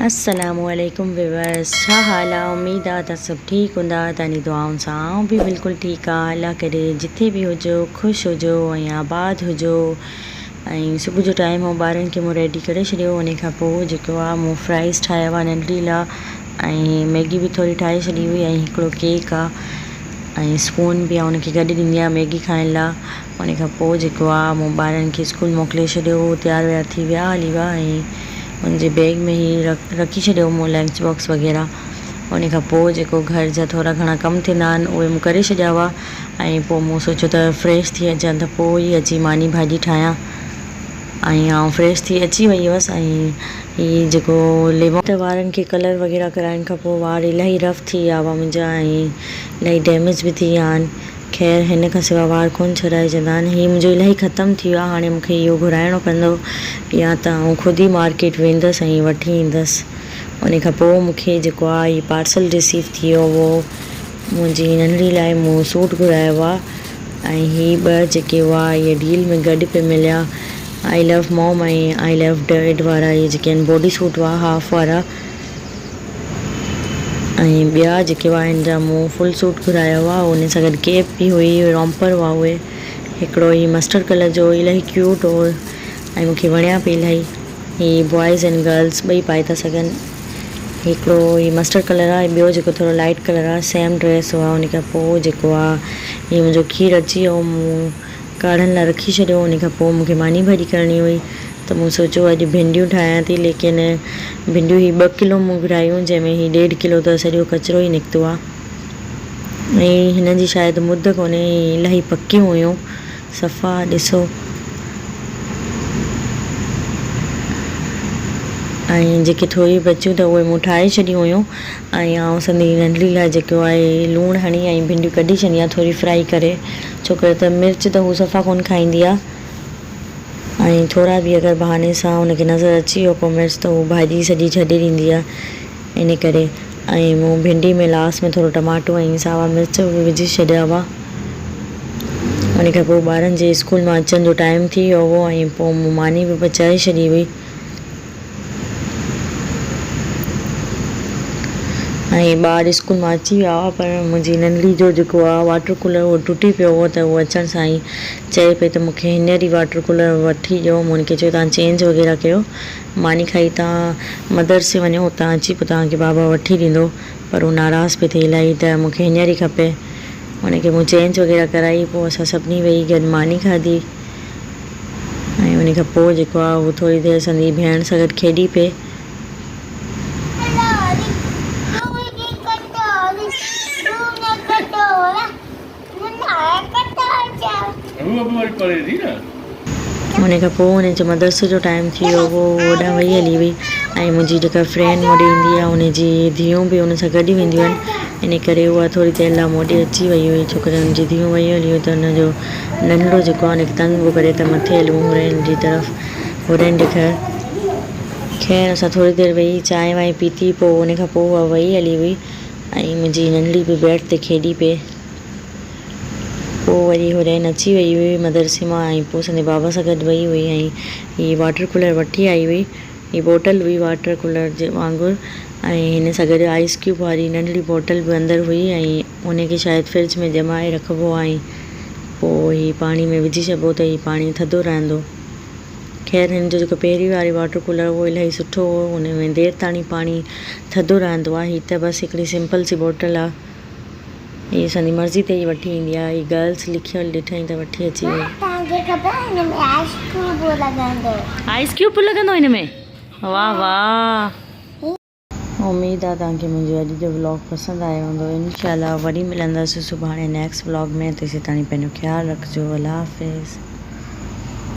السلام عليڪم ويورس ڇا حال آ اميد آ ته سڀ ٺيڪ هوندا تنهنجي دعائن سان آئون به بلڪل ٺيڪ آ الله ڪري جٿي به هجو خوش هجو ۽ آباد هجو ۽ صبح جو ٽائيم هو ٻارن کي مون ريڊي ڪري ڇڏيو انهي کان پوء جيڪو آ مون فرائز ٺاهيا هئا ننڍڙي لا ۽ ميگي به ٿوري ٺاهي ڇڏي هئي ۽ هڪڙو ڪيڪ آ ۽ اسپون به آئون ان کي گڏ ڏيندي آهيان ميگي کائڻ لا ان کان پوء جيڪو آ مون ٻارن کي اسڪول موڪلي ڇڏيو تيار ويار ٿي ويا هلي ويا ۽ ان جي بيگ ۾ هي رکي ڇڏيو مون لنچ باڪس وغيره ان کان پوء جيڪو گهر جا ٿورا گهڻا ڪم ٿيندا آهن اهي مون ڪري ڇڏيا هئا ۽ پوء مون سوچيو ته فريش ٿي اچان ته پوء ئي اچي ماني ڀاڄي ٺاهيان ۽ آئون فريش ٿي اچي وئي هئس ۽ هي جيڪو ليمو ته وارن کي ڪلر وغيره ڪرائڻ کان پوء وار الاهي رف ٿي ويا هئا منهنجا ۽ الاهي ڊيميج به ٿي ويا آهن خير هن کان سوا وار ڪونه ڇڏائجندا آهن. هي منهنجو الاهي ختم ٿي ويو آهي هاڻي مون کي اهو گهرائڻو پوندو يا ته آئون خود ئي مارڪيٽ ويندس ۽ وٺي ايندس. ان کان پوء مون کي جيڪو آهي هي پارسل رسيو ٿي ويو هو منهنجي ننڍڙي لاء مون سوٽ گهرايو آهي ۽ هي ٻه جيڪي هئا اهي ڊيل ۾ گڏ پئي مليا آئي لو موم ۽ آئي لو ڊيڊ وارا اهي جيڪي آهن باڊي سوٽ هئا هاف وارا. ۽ ٻيا جيڪي هئا هن جا مون فل سوٽ گهرايا هئا ان سان گڏ ڪيپ به هئي رامپر هئا اهي هڪڙو هي مسٽرڊ ڪلر جو الاهي ڪيوٽ هو ۽ مون کي وڻيا پئي الاهي هي بوائز ۽ گرلز ٻئي پائي ٿا سگهن هڪڙو هي مسٽرڊ ڪلر آهي ٻيو جيڪو ٿورو لائٽ ڪلر آهي سيم ڊريس هئا ان کان پوء جيڪو آهي هي منهنجو کير اچي ويو مون ڪاڙهڻ لاء رکي ڇڏيو ان کان پوء مون کي ماني ڀاڄي ڪرڻي هئي ته مون سوچيو اڄ ڀينڊيون ٺاهيان ٿي ليڪن ڀينڊيون هي ٻه ڪلو مون گهرايون جنهن ۾ هي ڏيڍ ڪلو ته سڄو ڪچرو ئي نڪتو آ ۽ هن جي شايد مد ڪونهي هي الاهي پڪيون هيون صفا ڏسو ۽ جيڪي ٿوري بچيون ته اهي مون ٺاهي ڇڏيون هيون ۽ آئون سندي ننڍڙي لاء جيڪو آهي لوڻ هڻي ۽ ڀينڊيون ڪڍي ڇڏيان ٿوري فرائي ڪري ڇو ڪري ته مرچ ته هو صفا ڪونه کائيندي آ ۽ ٿورا به اگر بهاني سان هن کي نظر اچي ويو ڪو مرچ ته هو ڀاڄي سڄي ڇڏي ڏيندي آهي ان ڪري ۽ مون ڀينڊي ۾ لاس ۾ ٿورو ٽماٽو ۽ ساوا مرچ به وجهي ڇڏيا هئا ان کان پوء ٻارن جي اسڪول مان اچڻ جو ٽائيم ٿي ويو هو ۽ پوء مون ماني به پچائي ڇڏي هئي. ۽ ٻار اسڪول مان اچي ويا هئا پر منهنجي ننڍڙي جو جيڪو آهي واٽر ڪولر اهو ٽٽي پيو هو ته هو اچڻ سان ئي چئي پئي ته مون کي هينئر ئي واٽر ڪولر وٺي ڏيو مون هن کي چيو توهان چينج وغيره ڪيو ماني کائي توهان مدرسي وڃو اتان اچي پوء توهان کي بابا وٺي ڏيندو پر هو ناراض پئي ٿئي الاهي ته مون کي هينئر ئي کپي هن کي مون چينج وغيره ڪرائي پوء اسان سڀني ويهي گڏ ماني کاڌي ۽ ان کان پوء جيڪو آهي اهو ٿوري دير سندي ڀيڻ سان گڏ کيڏي پئي. ان کان پوء ان جو مدرسي جو ٽائيم ٿي ويو هو هوڏانهن وئي هلي وئي ۽ منهنجي جيڪا فرينڊ مون ڏي ايندي آهي ان جي ڌيئون به ان سان گڏ وينديون آهن ان ڪري اها ٿوري دير لاء مون ڏي اچي وئي هئي ڇو ڪري ان جي ڌيئون ويون هليون ته ان جو ننڍڙو جيڪو آهي ان کي تنگ پيو ڪري ته مٿي هلون هورين جي طرف هورين جي گهر. خير اسان ٿوري دير ويهي چانهه وانهه پيتي پوء ان کان پوء اها وئي هلي هئي ۽ منهنجي ننڍڙي به بيڊ تي کيڏي پئي. پوء وري هورين اچي وئي هئي مدرسي مان ۽ پوء سندي بابا سان گڏ وئي هئي ۽ هي واٽر ڪولر وٺي آئي هئي. هي بوٽل هئي واٽر ڪولر جي وانگر ۽ هن سان گڏ آئس ڪيوب واري ننڍڙي بوٽل به اندر هئي ۽ ان کي شايد فرج ۾ ڄمائي رکبو آهي پوء هي پاڻي ۾ وجهي ڇڏبو ته هي پاڻي ٿڌو رهندو. خير هن جو جيڪو پهرين واري واٽر ڪولر هو الاهي سٺو هو ان ۾ دير تاڻي پاڻي ٿڌو رهندو آهي هي ته بس هڪڙي سمپل سي بوٽل آهي. هي اسان جي مرضي تي ئي وٺي ايندي آهي. هي گرلس لکيل ڏٺائين ته وٺي اچي وئي. توهان کي خبر آهي هن ۾ آئس ڪيوب به لڳندو. آئس ڪيوب به لڳندو هن ۾ واه واه. اميد آ توهان کي منهنجو اڄ جو ولاگ پسند آيو هوندو انشاء الله وري ملندس سڀاڻي نيڪسٽ ولاگ ۾ تيسين تائين پنهنجو خيال رکجو الله حافظ.